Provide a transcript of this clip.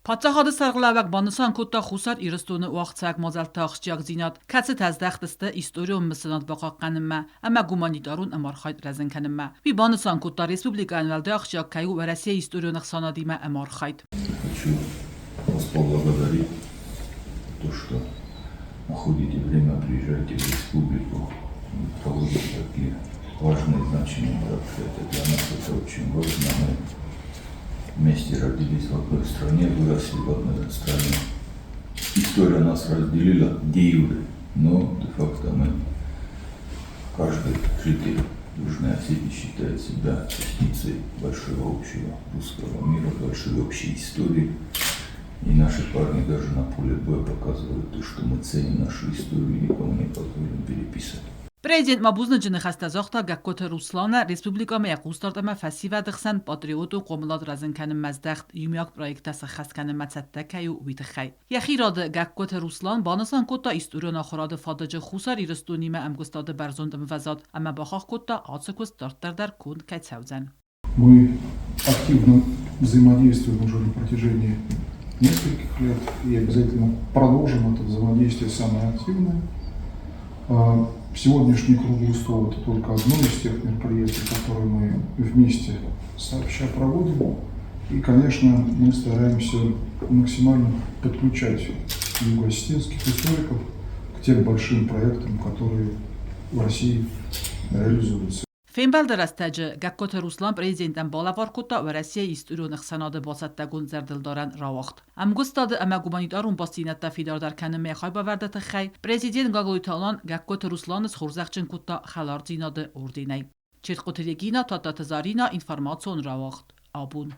Паддзахады сӕргълӕууӕг банысан кодта Хуссар Ирыстоны уагъдцӕуӕг мадзӕлтты ахсджиагдзинад, кӕцытӕ здӕхт сты историон мысынад бахъахъхъӕнынмӕ ӕмӕ гуманитарон ӕмархайд рӕзын кӕнынмӕ. Уый банысан кодта, республикӕйӕн уӕлдай ахсджиаг кӕй у Уӕрӕсейы историон ӕхсӕнадимӕ ӕмархайд. Хочу вас поблагодарить, то, что находите время, приезжаете в республику, проводите такие важные, значимые мероприятия. Для нас это очень важно. Мы вместе родились в одной стране, выросли в одной стране. История нас разделила де-юре, но де-факто мы, каждый житель Южной Осетии считает себя частицей большого общего русского мира, большой общей истории. И наши парни даже на поле боя показывают то, что мы ценим нашу историю и никому не позволим переписывать. Президент ма бузныджы ныхӕстӕ загъта Гӕгкоты Русланӕн республикӕмӕ йӕ хъусдард ӕмӕ фӕсивӕды хсӕн патриотон хъомылад рӕзын кӕнынмӕ здӕхт иумиаг проекттӕ сӕххӕст кӕнынмӕ цӕттӕ кӕй у, уый тыххӕй. Йӕхи рады Гӕгкоты Руслан банысан кодта историон ахуырады фадыджы Хуссар Ирыстонимӕ ӕмгуыстады бӕрзонд ӕмвӕзад ӕмӕ бахахх кодта, ацы куыст дарддӕр дӕр конд кӕй цӕудзӕн. Мы активно взаимодействуем уже на протяжении нескольких лет и обязательно продолжим это взаимодействие самое активное. Сегодняшний круглый стол – это только одно из тех мероприятий, которые мы вместе сообща проводим. И, конечно, мы стараемся максимально подключать юго-осетинских историков к тем большим проектам, которые в России реализуются. Фембӕлды рӕстӕджы Гӕгкоты Руслан президентӕн балӕвар кодта Уӕрӕсейы историон ӕхсӕнады бацӕттӕгонд зӕрдылдарӕн рауагъд. Ӕмгуыстады ӕмӕ гуманитарон бастдзинӕдтӕ фидардӕр кӕнынмӕ хайбавӕрды тыххӕй президент Гаглойты Алан Гӕгкоты Русланы схорзӕхджын кодта Хӕлардзинады орденӕй. Четхъуты Регина, Тадтаты Зарина, информацион рауагъд. Абон.